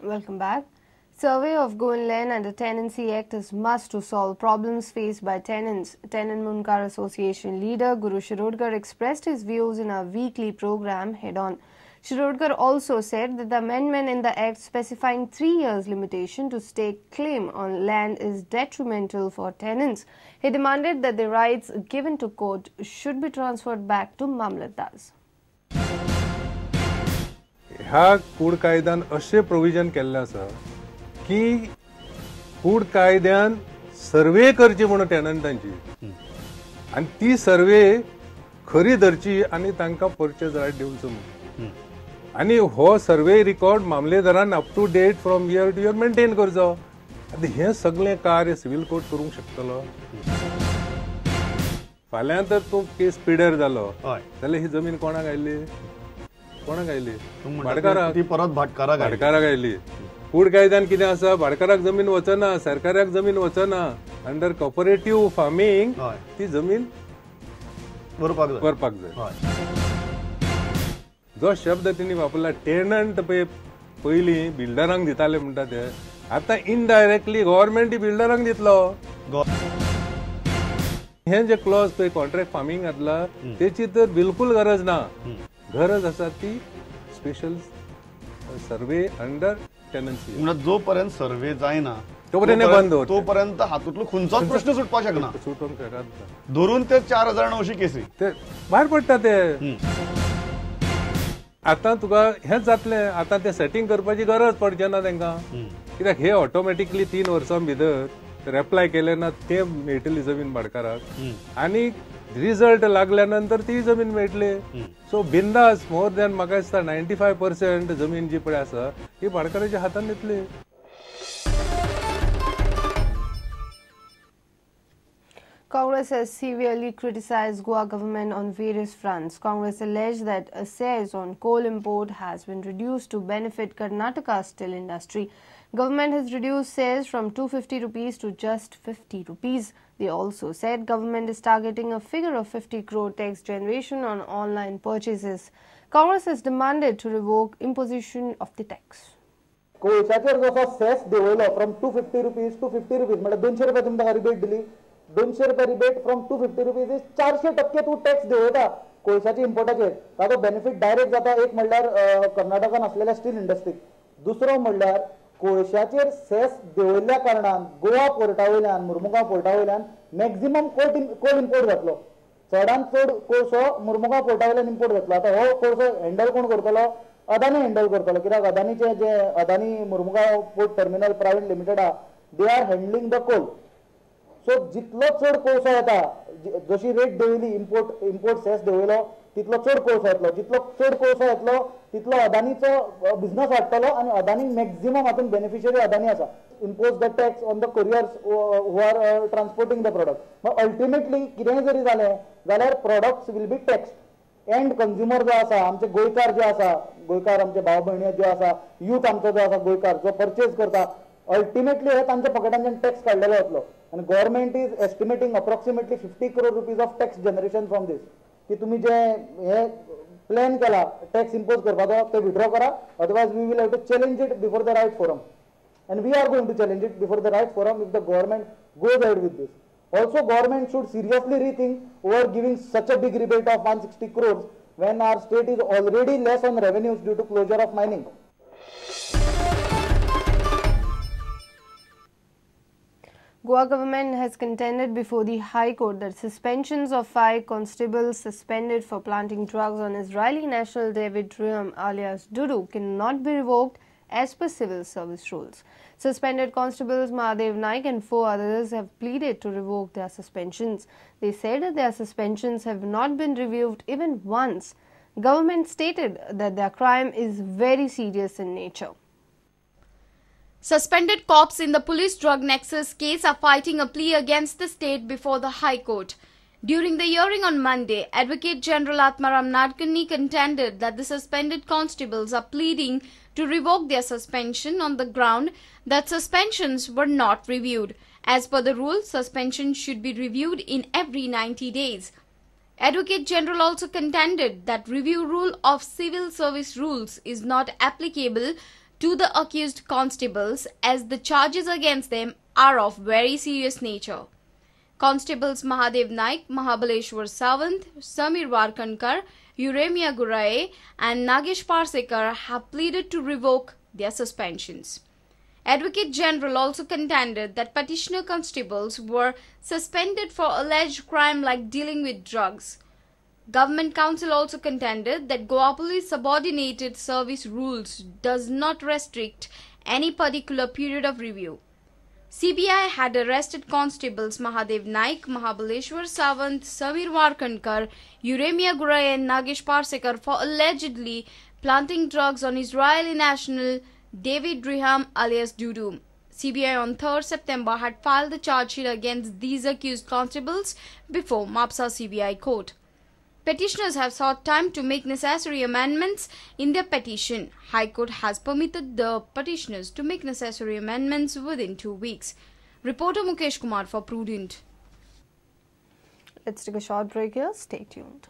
Welcome back. Survey of Goan Land and the Tenancy Act is must to solve problems faced by tenants. Tenant Mundkar Association leader Guru Shirodkar expressed his views in a weekly program Head On. Shirodkar also said that the amendment in the Act specifying 3 years limitation to stake claim on land is detrimental for tenants. He demanded that the rights given to court should be transferred back to Mamlatdars. ह्या कूड कायद्यान अशें provision केल्लें आसा की कूड कायद्यान survey करची म्हणून टेनंटांची आनी ती सर्वे खरी धरची आनी तांकां पर्चेज रायट दिवचो म्हणून आनी हो सर्वे रिकॉर्ड मामलेदारान up to date from year to year maintain करचो. आतां हें सगळें कार्य सिव्हील कोर्ट करूंक शकतलो? फाल्यां तर तूं केस पिडर जालो जाल्यार ही जमीन कोणाक आयली? कोणाक आयली? भाटकाराक. ती परत भाटकाराक भाटकाराक आयली. कूड कायद्यान कितें आसा, भाटकाराक जमीन वचना, सरकाराक जमीन वचना. अंडर कॉपरेटिव्ह फार्मींग ती जमीन व्हरपाक जाय. जो शब्द तिणी वापरला टेनंट पळय पयलीं बिल्डरांक दिताले म्हणटा ते, आतां इनडायरेक्टली गव्हर्मेंट बिल्डरांक दितलो. हें जे क्लॉज पळय कॉन्ट्रॅक्ट फार्मींग घातला तेची तर बिलकूल गरज ना. गरज आसा ती स्पेशल सर्वे अंडर टेनन्सी. म्हणजे जोपर्यंत सर्वे जायना तोपर्यंत बंद, तोपर्यंत हातूंतलो खंयचोच प्रश्न सुटपाक शकना. सुटोवंक शकना धरून ते 4900 केसी ते भायर पडटा ते. आतां तुका हेंच जातलें, आतां तें सेटींग करपाची गरज पडचें ना तांकां, कित्याक हे ऑटोमॅटिकली 3 वर्सां भितर तर एप्लाय केलें ना ते मेळटली जमीन भाटकाराक आनी रिजल्ट लागल्या नंतर ती जमीन मेळटली. सो बिंदास मोर दॅन म्हाका दिसता 95% जमीन जी पळय आसा ती भाटकाराच्या हातान येतली. Congress has severely criticized Goa government on various fronts. Congress alleged that a cess on coal import has been reduced to benefit Karnataka steel industry. Government has reduced cess from 250 rupees to just 50 rupees. They also said government is targeting a figure of 50 crore tax generation on online purchases. Congress has demanded to revoke imposition of the tax. कोळशाचेर जसो cess देंवयलो from 250 rupees to 50 rupees, म्हळ्यार 200 रुपया तुमकां rebate दिली, 200 रुपया rebate from 250 rupees is 400% तूं tax देंवयता कोळशाच्या इम्पोर्टाचेर. ताचो benefit direct जाता एक म्हणल्यार कर्नाटकान आसलेल्या स्टील इंडस्ट्रीक, दुसरो म्हणल्यार कोळशाचेर सेस देंवयल्ल्या कारणान गोवा पोर्टा वयल्यान, मुर्मुगांव पोर्टा वयल्यान मॅक्झिमम कोल इम्पोर्ट जातलो. चडान चड कोळसो मुर्मुगांव पोर्टा वयल्यान इम्पोर्ट जातलो. आतां हो कोळसो हँडल कोण करतलो? अदानी हँडल करतलो. कित्याक अदानीचे जे Adani Mormugao port terminal private limited आहा, they are handling the coal. So जितलो चड कोळसो येता, जशी रेट देंवयली इम्पोर्ट सेस देंवयलो तितलो चड कोळसो येतलो, जितलो चड कोळसो येतलो तितलो अदानीचो बिझनस वाडटलो आनी अदानी मॅक्झिमम हातून बेनिफिशरी अदानी आसा. Impose the tax on the couriers who are transporting the product. Mug ultimately कितेंय जरी जालें जाल्यार products will be taxed. And consumer जो आसा, आमचे गोंयकार जे आसा, गोंयकार आमचे भाव भयणी ज्यो आसा, यूथ आमचो जो आसा गोंयकार जो परचेज करता, अल्टिमेटली हे तांच्या पॉकेटांच्यान टॅक्स काडलेलो वतलो. आनी government is estimating approximately 50 crore rupees of tax generation from this. की तुमी जे हे प्लॅन केला टॅक्स इम्पोज करपाचो ते विड्रॉ करा, otherwise we will have to challenge it before the right forum. And we are going to challenge it before the right forum if the government goes ahead with this. Also, government should seriously rethink over giving such a big rebate of 160 crores when our state is already less on revenues due to closure of mining. Goa government has contended before the High Court that suspensions of 5 constables suspended for planting drugs on Israeli national David Reum alias Dudu cannot be revoked as per civil service rules. Suspended constables Mahadev Naik and 4 others have pleaded to revoke their suspensions. They said that their suspensions have not been reviewed even once. Government stated that their crime is very serious in nature. Suspended cops in the police drug nexus case are fighting a plea against the state before the High Court. During the hearing on Monday, Advocate General Atmaram Nadkarni contended that the suspended constables are pleading to revoke their suspension on the ground that suspensions were not reviewed. As per the rule, suspension should be reviewed in every 90 days. Advocate General also contended that review rule of civil service rules is not applicable to the accused constables as the charges against them are of very serious nature. Constables Mahadev Naik, Mahabaleshwar Sawant, Samir Warkankar, Uremia Gurai and Nagesh Parsekar have pleaded to revoke their suspensions. Advocate General also contended that petitioner constables were suspended for alleged crime like dealing with drugs. Government counsel also contended that Goa Police subordinated service rules does not restrict any particular period of review. CBI had arrested constables Mahadev Naik, Mahabaleshwar Sawant, Samir Warkankar, Uremia Gurai and Nagesh Parsekar for allegedly planting drugs on Israeli national David Riham alias Dudu. CBI on 3rd September had filed the charge sheet against these accused constables before Mapsa CBI court. Petitioners have sought time to make necessary amendments in their petition. High Court has permitted the petitioners to make necessary amendments within 2 weeks. Reporter Mukesh Kumar for Prudent. Let's take a short break here. Stay tuned.